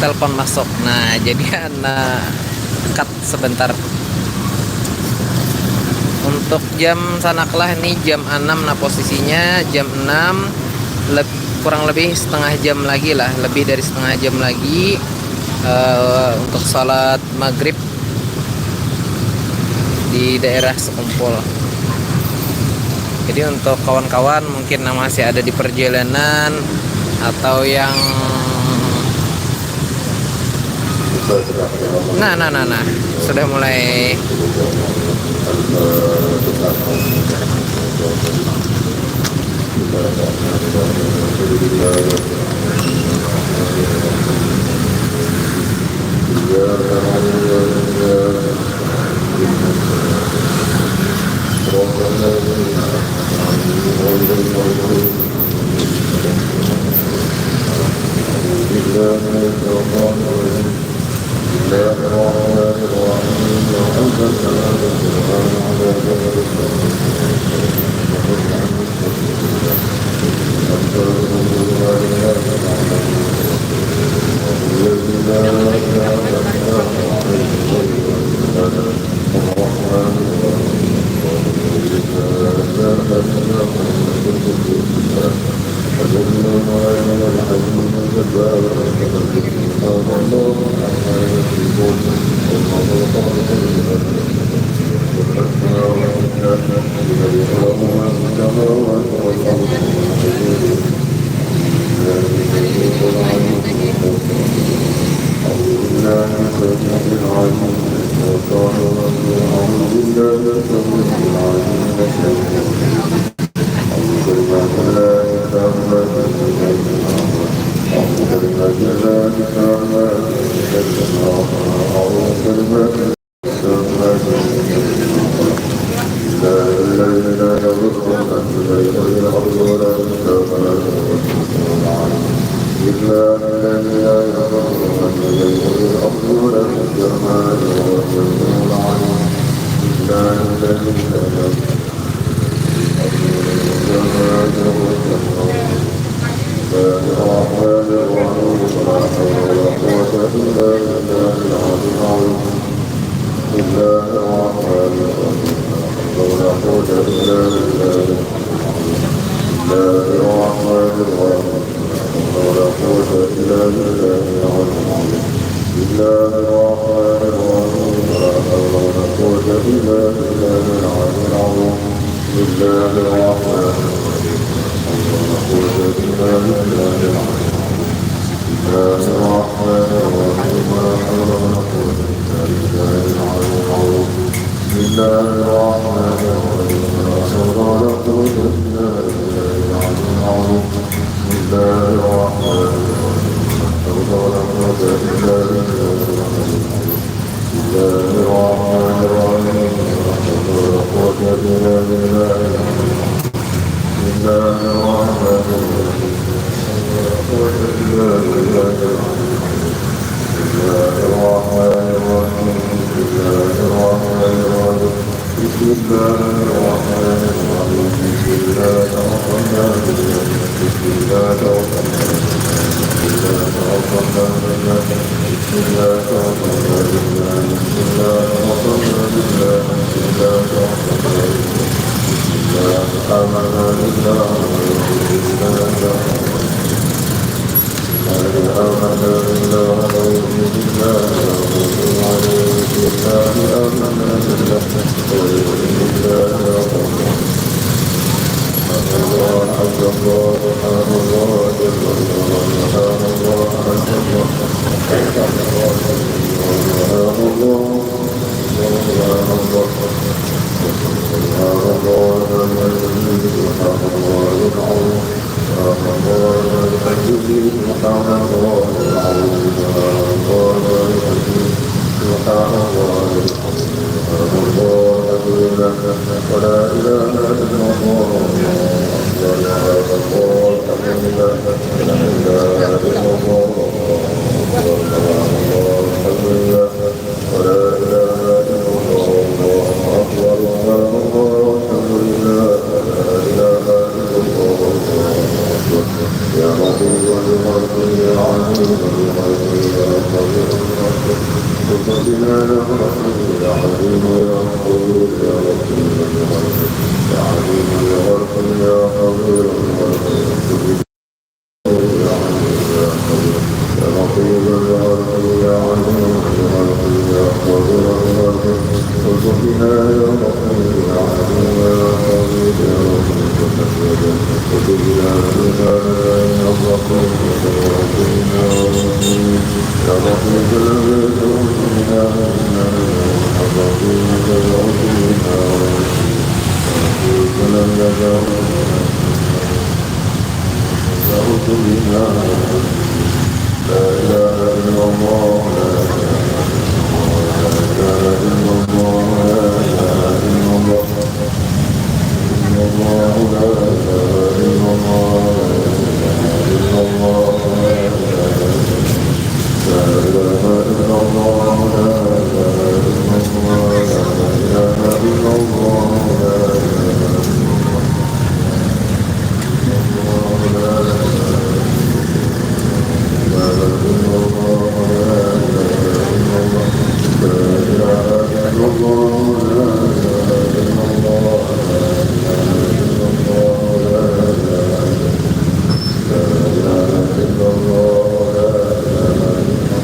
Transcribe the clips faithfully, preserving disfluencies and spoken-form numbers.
telepon masuk. Nah, jadi anak cut sebentar. Untuk jam sanaklah nih jam enam, nah posisinya jam enam, leb- kurang lebih setengah jam lagi lah, lebih dari setengah jam lagi eh, untuk sholat maghrib di daerah Sekumpul. Jadi untuk kawan-kawan mungkin yang masih ada di perjalanan atau yang nah nah nah nah sudah mulai بنا يا رحيم يا عليم يا قدير يا رحيم يا عليم يا رحيم يا قدير يا رحيم. لا إله إلا الله، لا إله إلا الله، لا إله إلا الله، لا إله إلا الله، إلا الله، لا إله إلا الله، لا إله إلا الله، لا إله إلا الله، لا إله إلا الله، لا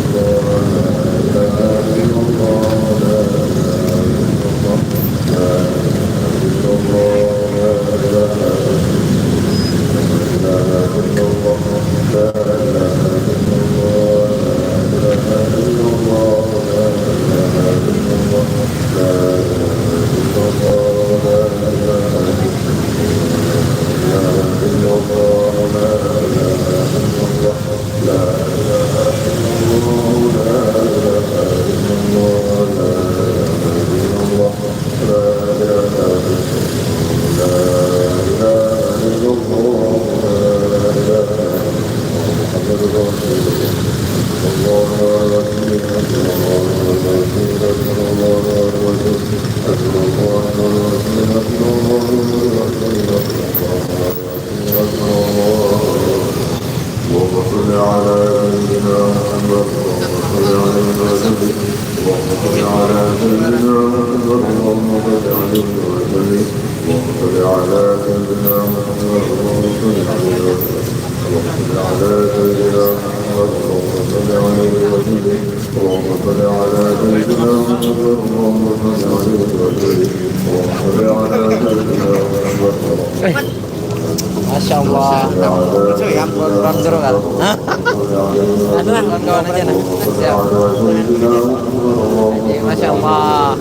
إله إلا الله، لا إله إلا الله. اللهم صل على سيدنا محمد، اللهم صل عليه وسلم. اللهم صل على سيدنا محمد، اللهم صل عليه وسلم. اللهم صل على سيدنا محمد، اللهم صل عليه وسلم. اللهم صل على سيدنا محمد، اللهم صل عليه وسلم. اللهم صل على سيدنا محمد، اللهم صل عليه وسلم. اللهم صل على سيدنا محمد. Masya Allah. Kurang dulu kan? Adalah kawan-kawan aja nah. Siap. Oke, Masya Allah.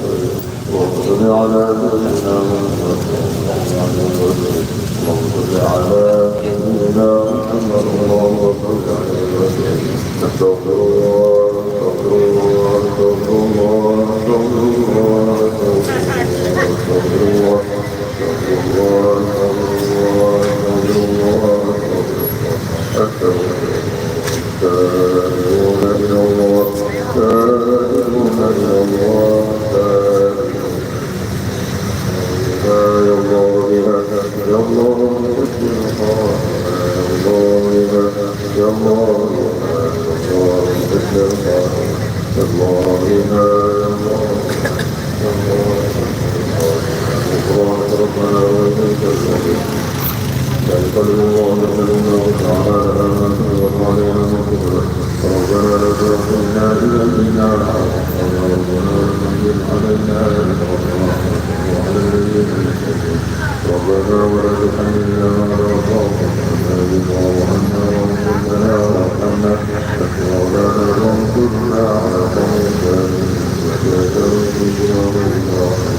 ربنا لا تؤاخذنا إن نسينا أو أخطأنا. ربنا لا تؤاخذنا إن نسينا أو أخطأنا. ربنا لا تحمل علينا إصرا كما حملته على الذين من قبلنا. ربنا ولا تحملنا ما لا طاقة لنا به واعف عنا واغفر لنا وارحمنا أنت مولانا فانصرنا على القوم الكافرين. ولا تجعل في قلوبنا غلا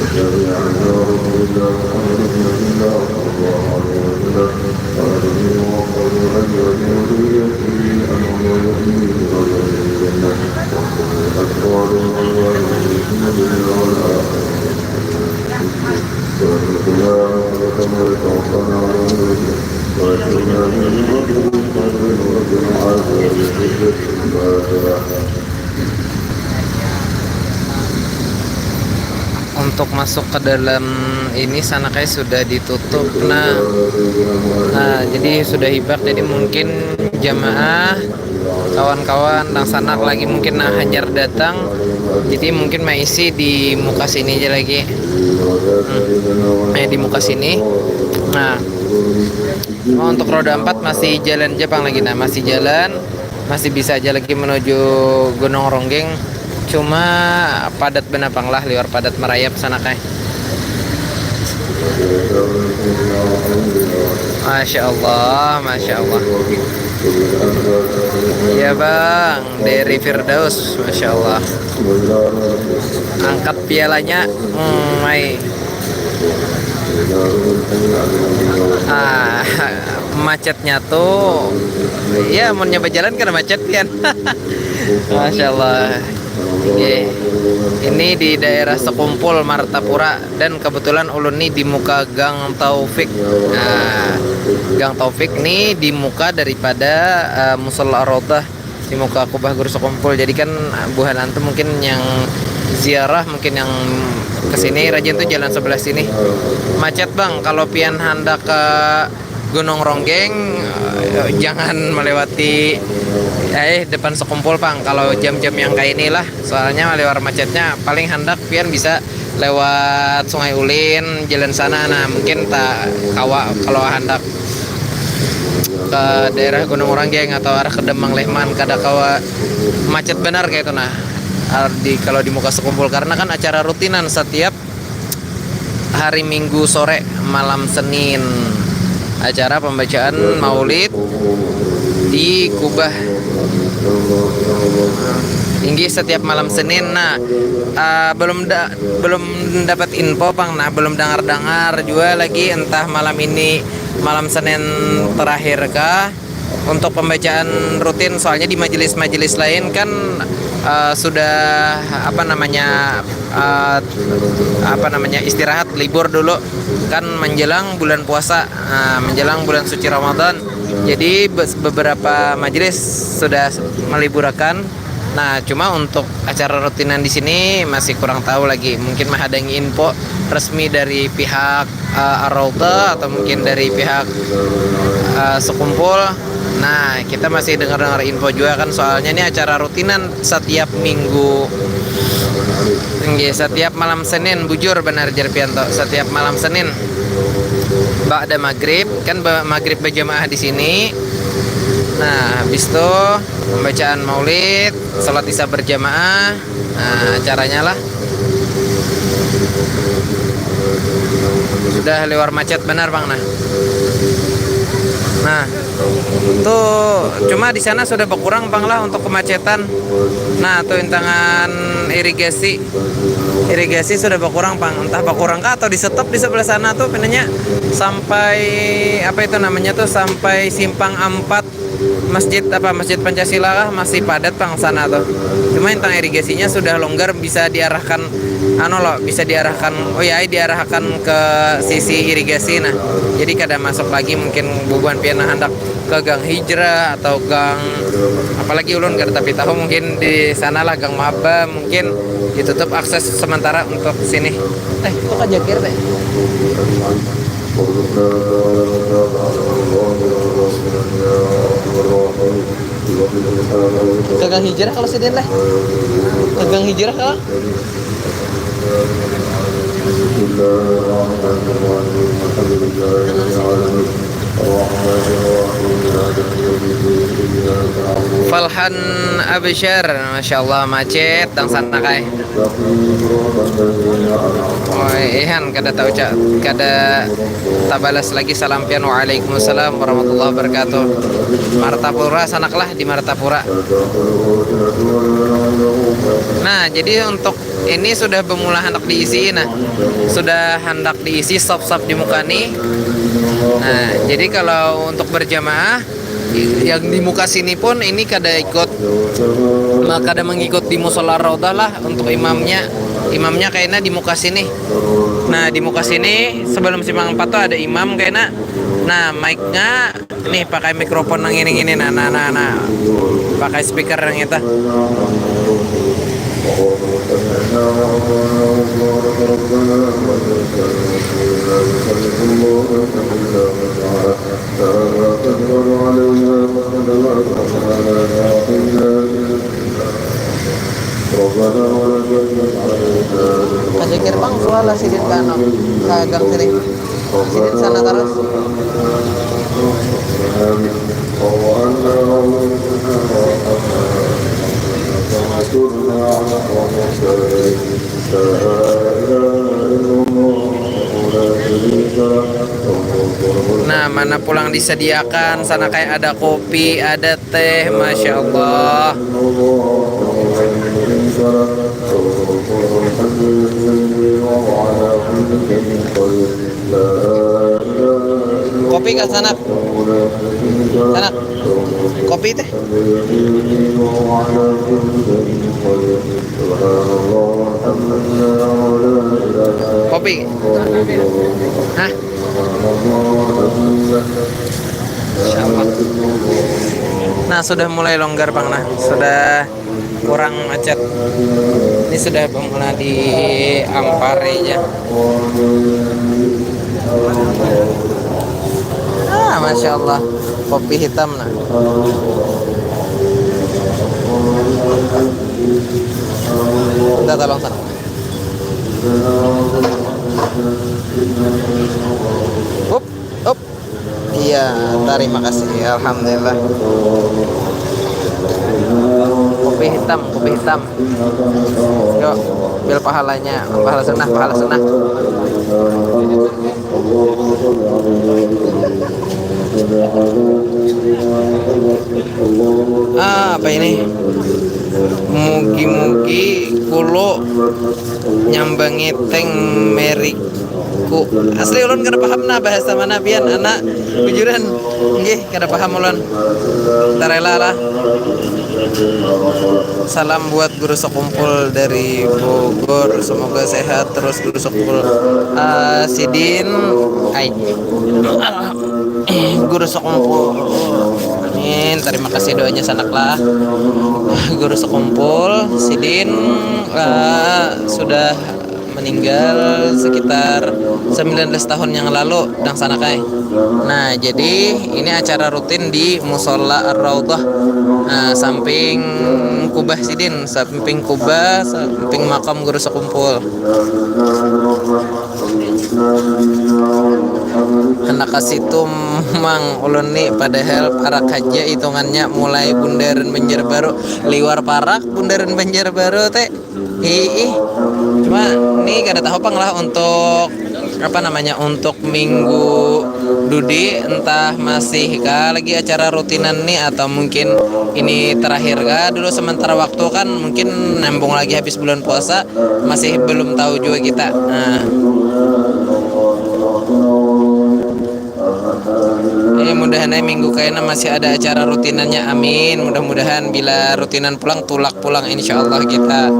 للذين آمنوا ربنا إنك رؤوف رحيم. واتبع رضا رسول الله محمد بن عبد الله صلى الله عليه وسلم وآله وأصحابه وأزواجه وذريته أنعم عليهم في الجنة وأصحابه وأزواجه في الدنيا والآخرة. وأدخلنا رحمتك وتوفنا على الوجه وأكرمنا بنعمتك الصالحين وأجرنا على الصالحين. الفاتحة. Untuk masuk ke dalam ini, sana kayak sudah ditutup. Nah, nah, jadi sudah hibak, jadi mungkin jamaah, kawan-kawan, nang sanak lagi mungkin nah hanyar datang, jadi mungkin maisi di muka sini aja lagi. Hmm. Eh, di muka sini. Nah, cuma untuk roda empat masih jalan aja pang lagi, nah, masih jalan, masih bisa aja lagi menuju Gunung Ronggeng. Cuma padat banar pang lah, liwar padat merayap sana kai. Masya Allah, Masya Allah. Ya bang, dari Firdaus, Masya Allah. Angkat pialanya, hmm, mai. Ah, macetnya tuh, ya, mau nyoba jalan karena macet pian. Masya Allah. Oke. Ini di daerah Sekumpul, Martapura, dan kebetulan ulun nih di muka Gang Taufik. Nah, Gang Taufik nih di muka daripada, eh, Musola Rodah, di muka Kubah Guru Sekumpul. Jadi kan buhan antu mungkin yang ziarah, mungkin yang kesini rajin tuh jalan sebelah sini. Macet bang, kalau pian handak ke Gunung Ronggeng, eh, jangan melewati, eh, depan Sekumpul pang kalau jam-jam yang kayak inilah, soalnya lewat macetnya. Paling handak pian bisa lewat Sungai Ulin, jalan sana. Nah, mungkin tak kawa kalau handak ke daerah Gunung Ronggeng atau arah ke Demang Lehman, kada kawa, macet benar kayak itu. Nah, di, kalau di muka Sekumpul, karena kan acara rutinan setiap hari Minggu sore, malam Senin, acara pembacaan maulid di Kubah. Inggih, setiap malam Senin. Nah, uh, belum da belum dapat info pang, nah, belum dengar-dengar juga lagi, entah malam ini malam Senin terakhir kah untuk pembacaan rutin, soalnya di majelis-majelis lain kan, uh, sudah, apa namanya, uh, apa namanya, istirahat, libur dulu kan menjelang bulan puasa, uh, menjelang bulan suci Ramadan. Jadi beberapa majelis sudah meliburakan. Nah, cuma untuk acara rutinan di sini masih kurang tahu lagi. Mungkin menghadangi info resmi dari pihak, uh, Ar-Raudhah atau mungkin dari pihak, uh, Sekumpul. Nah, kita masih dengar-dengar info juga kan, soalnya ini acara rutinan setiap minggu. Nggih, setiap malam Senin, bujur benar jar Pianto, setiap malam Senin. Ba'da maghrib, kan maghrib berjamaah di sini. Nah, habis itu pembacaan maulid, salat isya berjamaah. Nah, caranya lah. Sudah liwar macet benar, Bang, nah. Nah, tuh cuma di sana sudah berkurang, Bang, lah, untuk kemacetan. Nah, tuh intangan irigasi. Irigasi sudah berkurang, Bang. Entah berkurang kah atau di-stop di sebelah sana tuh, pinanya sampai, apa itu namanya tuh, sampai simpang empat Masjid, apa, Masjid Pancasila kah, masih padat pang sana tuh. Cuma intang irigasinya sudah longgar, bisa diarahkan, anu loh, bisa diarahkan, oh ya, diarahkan ke sisi irigasi nah. Jadi kada masuk lagi mungkin bubuhan pian handak ke Gang Hijrah atau gang, apalagi ulun kada tapi tahu, mungkin di sanalah Gang Maba, mungkin ditutup akses sementara untuk sini. Eh, itu kan jagir teh. Gagang hijrah kalau sidin lah. Gagang hijrah kalau. Falhan Absyar, Masya Allah, macet tang sana kai. Oh, ihan kada tahu, Cak. Kada tabalas lagi salam pian. Waalaikumsalam warahmatullahi wabarakatuh. Martapura, sanaklah di Martapura. Nah, jadi untuk ini sudah bermula handak diisi, nah. Sudah handak diisi sop-sop di muka nih. Nah, jadi kalau untuk berjamaah, yang di muka sini pun ini kada ikut, ma-, kada mengikut di musola Raudhah lah untuk imamnya. Imamnya kayaknya di muka sini. Nah, di muka sini sebelum simpang empat tuh ada imam kayaknya. Nah, mic-nya nih pakai mikrofon yang ini gini, nah, nah, nah, nah. Pakai speaker yang itu. Kacikir pang suala sidin ka anu, ka gang sini. Sidin sana tarus. Nah, mana pulang disediakan sana, kayak ada kopi, ada teh, masya Allah. Kopi kah, sanak? Sanak, kopi teh? Kopi? Hah? Insya Allah. Nah, sudah mulai longgar pang, nah, sudah kurang macet. Ini sudah bermula di Amparinya. Ah, masya Allah, kopi hitam, nah. Minta tolong sana. Up, up. Iya, terima kasih. Alhamdulillah. Kopi hitam, kopi hitam. Yuk, ambil pahalanya, pahala sunnah, pahala sunnah. Ah, apa ini? Mugi-mugi kulo nyambangi teng meriku. Asli ulun kada paham nah bahasa mana pian, anak, bujuran. Nggih, kada paham ulun. Tarela lah. Salam buat Guru Sekumpul dari Bogor. Semoga sehat terus Guru Sekumpul. Ah, sidin, ai. Guru Sekumpul. Amin. Terima kasih doanya sanak lah. Guru Sekumpul, sidin, ah, sudah meninggal sekitar sembilan belas tahun yang lalu, dangsanak ai. Nah, jadi ini acara rutin di Musola Ar-Raudhah, nah, samping kubah sidin, samping kubah, samping makam Guru Sekumpul. Handak ka situ mang ulun ni, padahal parak haja hitungannya, mulai bundaran Banjarbaru, liwar parak bundaran Banjarbaru teh. Hiih. Cuma ni kada tahu pang lah untuk, apa namanya, untuk minggu dudi, entah masih kah lagi acara rutinan ni atau mungkin ini terakhir kah dulu sementara waktu, kan mungkin nyambung lagi habis bulan puasa, masih belum tahu juga kita. Nah. Eh, mudahan ai minggu kaina masih ada acara rutinannya. Amin. Mudah-mudahan bila rutinan pulang, tulak pulang, insya Allah kita.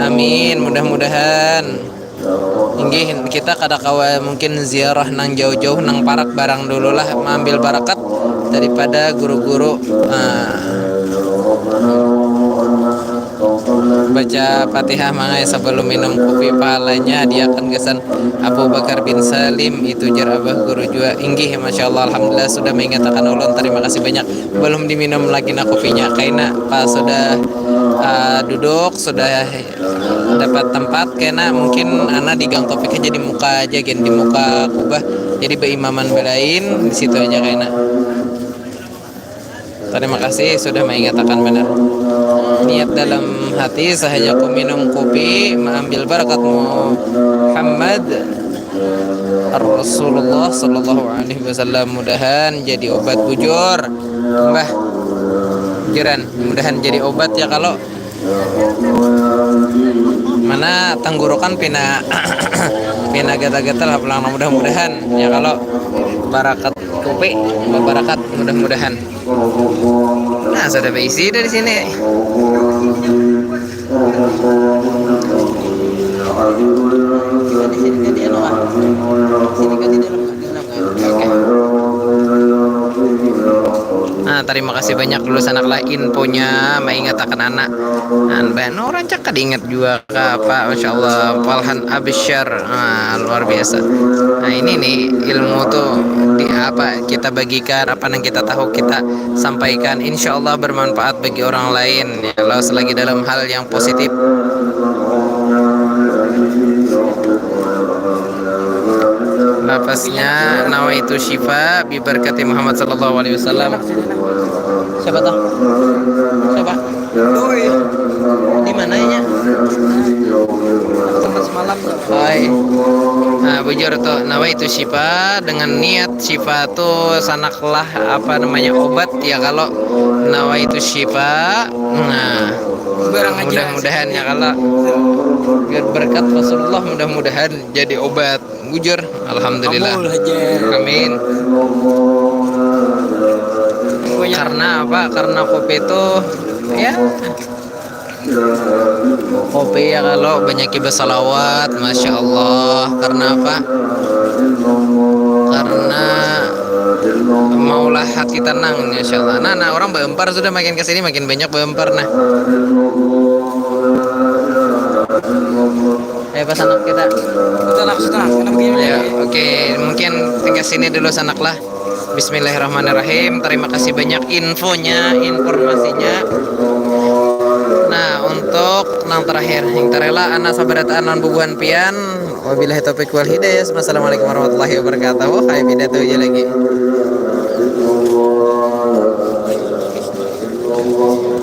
Amin. Mudah-mudahan. Inggih, kita kada kawa mungkin ziarah nang jauh-jauh, nang parak barang dulu lah, maambil barakat daripada guru-guru. Ah. Baca Fatihah mangai sabalum minum kupi, pahalanya diakan gasan Abu Bakar bin Salim, itu jar Abah Guru jua. Inggih, masya Allah, alhamdulillah sudah maingatakan ulun, tarima kasih banyak. Balum diminum lagi nah kupinya, kaina pas sudah, ah, duduk, sudah dapat tempat, kaina mungkin ana di gang topik aja, di muka aja gin, di muka kubah, jadi baimaman balain di situ aja kaina. Tarima kasih sudah maingatakan banar. Niat dalam hati, sahaja ku minum kupi, maambil barakat Muhammad Rasulullah sallallahu alaihi wasallam. Mudahan jadi obat bujur, Mbah. Bujuran, mudahan jadi obat ya kalo. Mana tanggurukan pina, pina gatal-gatal lah pulang, mudah-mudahan ya kalo. Barakat kupi, barakat, mudah-mudahan. Nah, sudah berisi dari sini. Nah, Terima kasih banyak dulu sanak lah infonya, maingatakan anak. Nah, bahan orang cak kada ingat juga ke apa, masya Allah, palhan absyar, nah, luar biasa. Nah, ini nih ilmu tuh di apa kita bagikan, apa yang kita tahu kita sampaikan, insya Allah bermanfaat bagi orang lain. Ya, kalau selagi dalam hal yang positif. Lapasnya nawa itu syifa biberkati Muhammad sallallahu alaihi wasallam. Siapa tuh? Siapa? Di mana ya? Tempat semalam. Oi. Nah, bujur tuh nawa itu syifa dengan niat syifa tuh sanaklah apa namanya obat ya kalau nawa itu syifa. Nah, mudah-mudahan ya kalau berkat Rasulullah mudah-mudahan jadi obat. Bujur, alhamdulillah. Amin. Karena apa? Karena kopi itu ya kopi ya kalau banyak bersalawat, masya Allah. Karena apa? Karena maulah hati tenang, insya Allah. Nah, nah orang bempar sudah makin kesini makin banyak bempar nah. Eh pas anak kita. Sudah lah, sudah lah. Ya, oke, mungkin tinggal sini dulu sanak lah. Bismillahirrahmanirrahim. Terima kasih banyak infonya, informasinya. Nah, untuk yang terakhir, yang terela anak sabarataan non bubuhan pian. Wabillahi taufiq wal hidayah. Wassalamualaikum warahmatullahi wabarakatuh. Hai pidato aja lagi.